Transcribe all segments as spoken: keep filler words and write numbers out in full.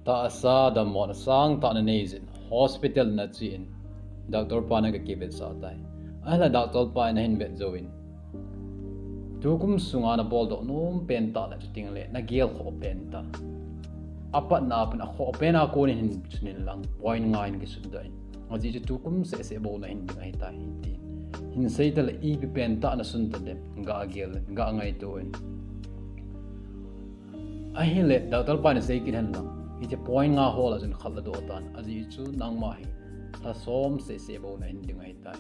Tahsa dammona sangtah nanei jin hospital nache in, doctor pa nagakivetsah tai. Ahinla doctor pa in ahin vet jouvin, tukum sunga nabol doh nom pentah le chutengle nagel khoh pentah, apatna a pat akhoh pen a kon in hin sun inlang point nga in kisutdoh in. Ajeh chu tukum sehseh bou nahin ding ahitai, tin. Hin sei tale, ipi pentah nasun tadem, gagel in, gangaito in. Ahile doctor pa in asei kit henlang, hiche point nga hol a chun khat ladoh tan, ajeh chu nangma hi lha som sehseh bou nahin ding ahitai.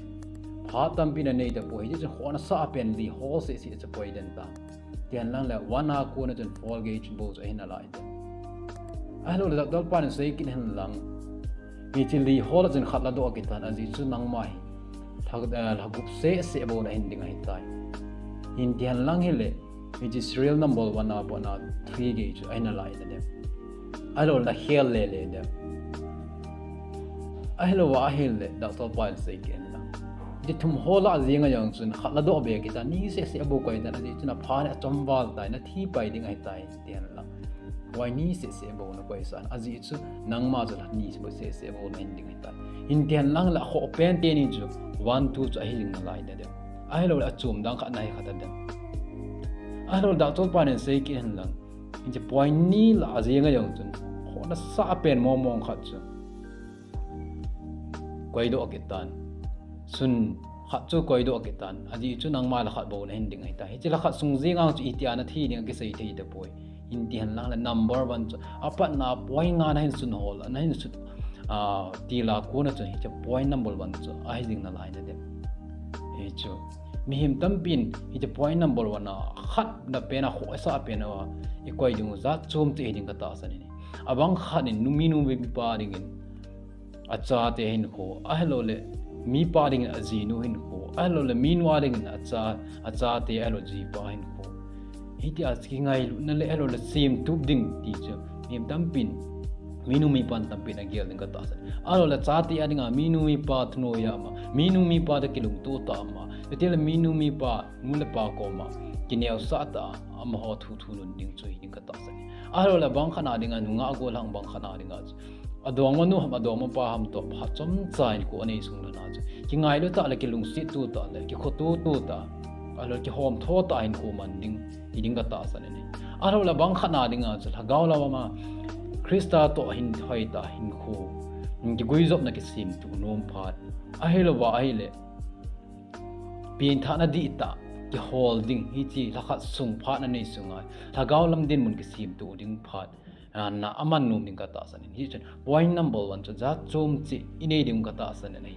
Phat tampi nanei tapoi, hiche chun khoh nasah pen li hol sehseh chu koi den tan, ti henlang le one a kon a chun four gei chun bou chu ahin nalai den. Ahiloule doctor pa in asei kit henlang, hiche li hol a chun khat ladoh kit tan, ajeh chu nangma hi lha, eh, lha gup sehseh bou nahin ding ahitai, hin ti henlang hile, hiche serial number one a pat a three gei chu ahin nalai den. Ahiloule nakhel lele den. Ahilouva ahile doctor pa in asei kit henlang, hiche thum hol a jeng a jong chun khat ladoh be kit tan, ni sehseh bou koi tan, ajeh chu napha hi achom val tai, nathi pai ding ahitai, ti henlang, point ni sehseh bou nakoisah in, ajeh chu nangma chu lha ni sehseh bou nahin ding ahitai, hin ti henlang le akhoh pen teni chu one two chu ahi jing nalai den. Ahiloule achom dang khat nahi kha tadem. Ahiloule doctor pa in asei kit henlang, hiche point ni lah a jeng a jong chun khoh nasah pen mong mong khat chu koidoh kit tan, sun khat chu koidoh kit tan, ajeh chu nangma lha khat bou nahin ding ahitai. Hiche lha khat sung jeng a chu itia nathi ding akisei thei tapoi, hin ti henlang le number one chu apatna point nga nahin sun hol, nahin sun, ah, til a kon a chun hiche point number one chu ahi jing nalai den. Hichu mihem tampin hiche point number one a khat na pen a khoh asah pen a ikoi ding u jat chom chu hiding katahsan in ahi. Abang khat in nu, minu mipa dingin achate hinkho, ahiloule mipa dingin ajinu hinkho, ahiloule minu a dingin acha, achate ahilou jipa hinkho, hitia kingailutna le ahiloule semtup ding ti chu mihem tampin, minu mipa tampin agel ding katahsan. Ahiloule chate a dinga minu mipa thunoi a ama, minu mipa toh kilungto tah a ama, chutile minu mipa nu le pa koma kineosah tah a amaho thu thunun ding chu hiding katahsan in ahi. Ahiloule bang khat a dinga nungah gollhang bang khat a dinga chu adongmanu ham adongmapa ham toh phat chomcha hinkho anei sung lhon a chu kingailu tah le kilungsetto tah le kikhototo tah, ahiloule kihomtho tah a hinkho man ding hiding katahsan in ahi. Ahiloule bang khat a dinga chu lhagao lama Christa toh hin hoitah a hinkho, kiguijopna kisemtup nom phat, ahilouva ahile pengthahna dihtah kihol ding, hiche lha khat sung phat nanei sunga lhagao lam dinmun kisemtup ding phat, ah, na aman nom ding katahsan in ahi. Hichun point number one chu jat chom cheh inei ding katahsan in ahi.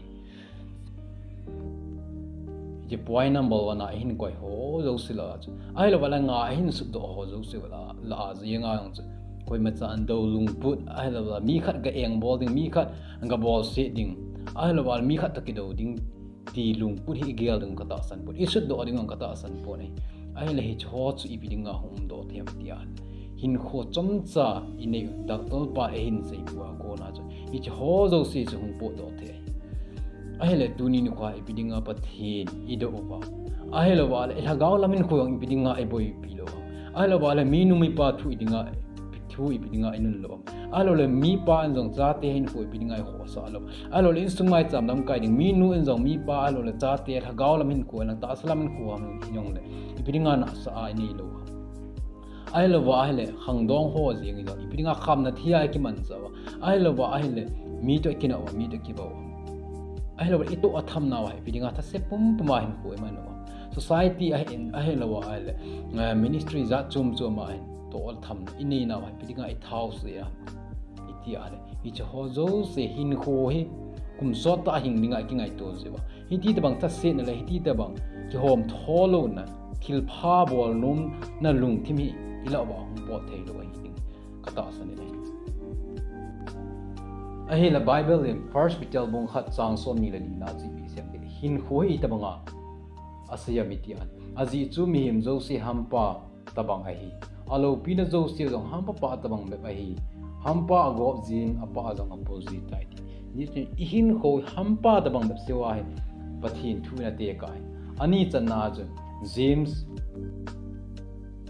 Hiche point number one a ihin koi ho jouse lah a chu, ahilouva le nga ihin sutdoh ho jouse lah a, lah a jeng a jong chu, koimachan dou lungput, ahilouva mi khat ga engbol ding, mi khat gabolset ding, ahilouva mi khat toh kidou ding ti lungput hi igel ding katahsan pon, isutdoh ding katahsan pon ahi. Ahile hiche ho chu ipi dinga hung umdoh thei em tia, hinkho chomcha inei u, doctor pa in ahin seipu a kona chu hiche ho jouse chu hung potdoh thei ahi. Ahile tuni nikho a ipi dinga Pathen idou uva, ahilouva le ilhagao lam hinkho jong ipi dinga iboipi lou ham, ahilouva le minu mipa thu idinga, thu ipi dinga inun lou ham, ahiloule mipa in jong chate hinkho ipi dinga ikhohsah lou ham, ahiloule insung maicham lamkai ding minu in jong mipa ahiloule chate lhagao lam hinkho ahiloule tahsa lam hinkho ham hijongle ipi dinga nahsah a inei lou ham, ahilouva ahile khangdong ho jeng in jong ipi dinga khamna thia ikimanchah uva, ahilouva ahile mi toh ikinah uva, mi toh ikibou uva, ahilouva itoh a thamna uva ipi dinga thase pumpum a hinkho iman uva, society ahin, ahilouva ahile, eh, ministry jat chom chom a hin toh a thamna inei nauva ipi dinga ithaose a, iti ahile hiche ho jouse hinkho hi kum sottah hing dinga ikingaito jeh uva, hiti tobang thasetna le hiti tobang kihomtho louna, thilpha bol nomna lungthim hi ilah uva hung pot theilou ahi ding katahsan in ahi. Ahile Bible in First Peter bung khat chang somni le lina chu ipi asei em itile, hinkho hi itobanga asei em iti ahile, ajeh chu mihem jouse hampa tobang ahi, aloupina jouse jong hampa pah tobang bep ahi, hampa agop jin, apah jong apo jitai ti. Hichun ihinkho hampa tobang bep seuva hi Pathen thu in atekah ahi. Ani channa chu James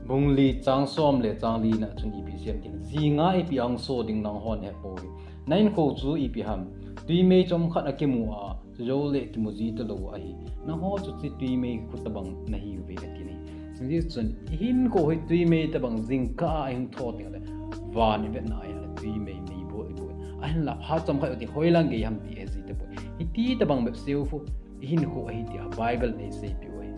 Bung li chang som le chang li na chun ipi asei em tile, jinga ipi ahung so ding nanghon hepoi. Na hinkho chu ipi ham? Tui mei chomkhat akimu a, chujou le kimu ji talou ahi. Nangho chu hiche tui mei khu tabang nahiuve ati ahi. Hijeh chun, i hinkho hi tui mei tabang jingkah a ihung tho teng le, van ivet na ahile, tui mei mei bol ibol. Ahinla, phat chomkhat uti hoilang gei ham ti eiji tapoi. Hiti tabang bep seh khu, i hinkho ahi tia Bible in eiseipeh u ahi.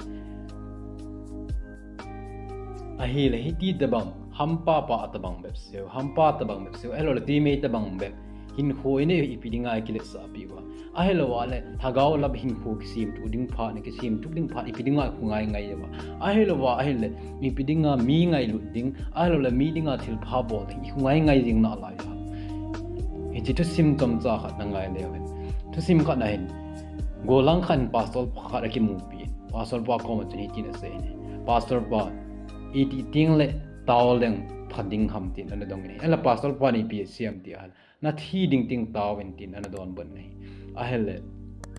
Ahile hiti tabang, hampa pa tabang bep seh, hampa tabang bep seh, ahilouleh tui mei tabang bep, hinkho inei ipi dinga ikiletsah pi uva. Ahilouleh, lhagao lam hinkho kisemtup ding phat, na kisemtup ding phat, ipi dinga khu ngai ngai uva. Ahilouleh, ahile, ipi dinga mi ngailut ding, ahilouleh mi dinga thilpha bol ding, i khu ngai ngai jing nalai uva. Hiche thusim chomcha khat na ngai leu hen. Thusim khat na hin, gollhang khat in pastor khat akimupi. Pastor pa koma chun hitin asei in ahi. Pastor pa, iti teng le tao leng pha ding ham tin ana dong in ahi. Ahinla pastor pa in ipi asei em tile, na thi ding teng tao in tin ana donbut in ahi. Ahile,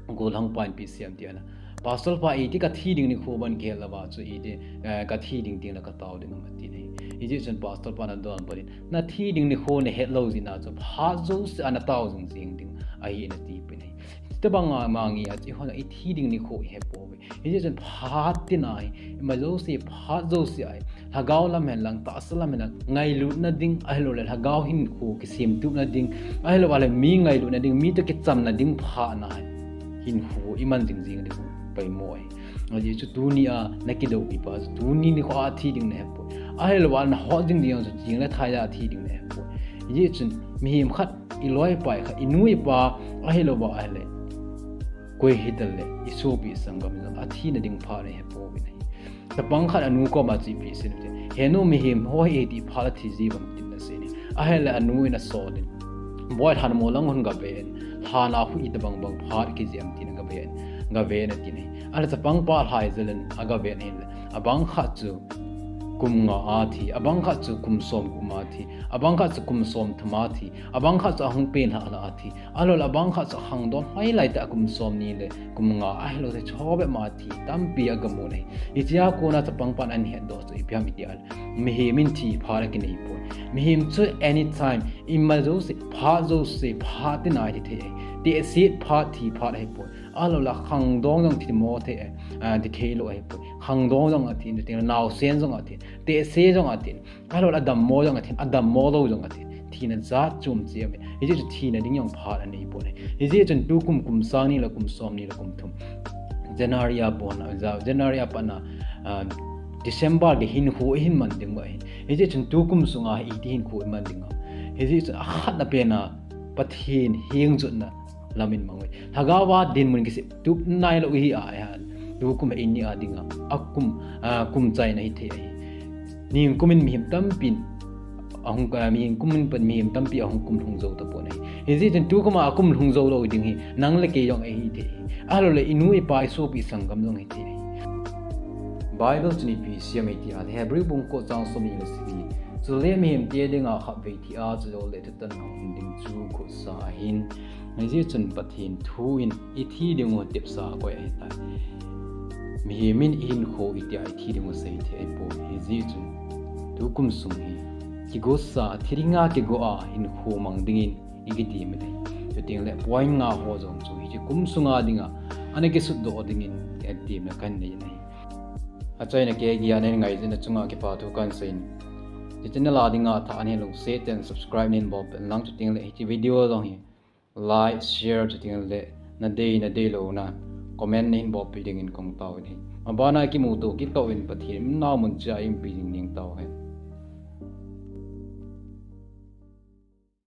gollhang pa in ipi asei em tile, pastor pa, iti ka thi ding nikho bou kihet lou va chu iti, eh, ka thi ding teng le ka tao ding ham atin ahi. Hijeh chun pastor pa in ana donbut in, na thi ding nikho nahet lou jeh a chu phat jouse a na tao jing jing ding ahi nati peh in ahi. Tabang a mangi a chu ihon i thi ding nikho ihet pouve. Hijeh chun phat tina hi, ima jouse, phat jouse ahi. Lhagao lam hen lang, tahsa lam hen lang, ngailutna ding, ahilouleh lhagao hinkho kisemtupna ding, ahilouleh mi ngailutna ding, mi toh kichamna ding phat na hi. Hinkho iman jing jing ding poimo ahi. Hijeh chun tuni a na kidoupi pa chu, tuni nikho a thi ding nahet poi. Ahilouleh na hot jing ding chu, jing le thai a thi ding nahet poi. Hijeh chun mihem khat, i loi i pai khat, i nu i pa, ahilouleh, ahile, koi hitaleh, i sopi i sanggam jong, athina ding phat nahet pouvin ahi. Chapang khat anu koma chu ipi asei em tile, he nu, mihem ho hi iti phat a thi ji uvem tin asei in ahi. Ahile anu in asol in, boi, lhanmol lang hung gave in, lhan a khu iti bang bang phat kiji em tin gave in, gave in atin ahi. Ahile chapang pa lhai jel in agave in ahile, abang khat chu kum nga a thi, abang khat chu kum som gup a thi, abang khat chu kum som thum a thi, abang khat chu ahung pen lhah lhah a thi, ahilouleh abang khat chu akhangdong lai lai tah a kum som ni le kum nga, ahilouleh chobeh ma thi tampi agamu in ahi. Hichea kona chapang pan ahin hetdoh chu ipi ham itile, mihem in thi phat akinei poi. Mihem chu anytime, ima jouse, phat jouse, phat tina athi thei ahi. Tehse phat thi phat ahipoi. Ahilouleh khangdong jong thi mo thei ahi, ah, thi thei lou ahipoi. Khangdong jong athi, naosen jong athi, tehse jong athi. Ahilouleh adammo jong athi, adammo lou jong athi. Thina jat chom chom ahi. Hijeh chun thina ding jong phat anei poi. Hijeh chun tukum, kum sang ni le kum som ni le kum thum, January a pat na, ja-, January a pat na, ah, December gei hinkho ihin man ding uva ahi. Hijeh chun tukum sunga hi iti hinkho iman ding ham. Hijeh chun akhatna pen a Pathen hengjotna lam in mang uve. Lhagao a dinmun kisemtupna nailou ihi a, ahin, tukum hi eini a dinga akum, ah, kum chaina hithei ahi. Nikum in mihem tampin ahung, ah, mihem kum in pat mihem tampi ahung kum lhung jou tapon ahi. Hijeh chun tukum a akum lhung jou lou ding hi nang le kei jong ahi thei ahi. Ahilouleh i nu i pa i sopi i sanggam jong hithei ahi. Bible chun ipi asei em itile, Hebrew bung ko chang som ni le sagi, chule mihemte dinga khatvei thi a, chujou le thutanna hung ding chu khohsah ahin. Hijeh chun Pathen thu in i thi ding u tepsa akoi ahitai. Mihem in i hinkho itia i thi ding u seithei ahipoi. Hijeh chun tukum sung hi kigosa, thi dinga kigo a hinkho mang dingin i kitem in ahi. Chuteng le point nga ho jong chu hiche kum sunga dinga ana kisutdoh dingin temna kahin nei in ahi. Achaina keiya nahin ngaijin na chunga kipa thu kahin seiyin. Hiche channel a dinga athah nahin lungset ten subscribe nahin bolpeh in lang, chuteng le hiche video jong hi like, share, chuteng le nadei, nadeilouna comment nahin bolpeh dingin kahung taovin ahi. Mabana kimuto kit tauvin, Pathen in nao mun cheh a eiumpi ding ningtao hen.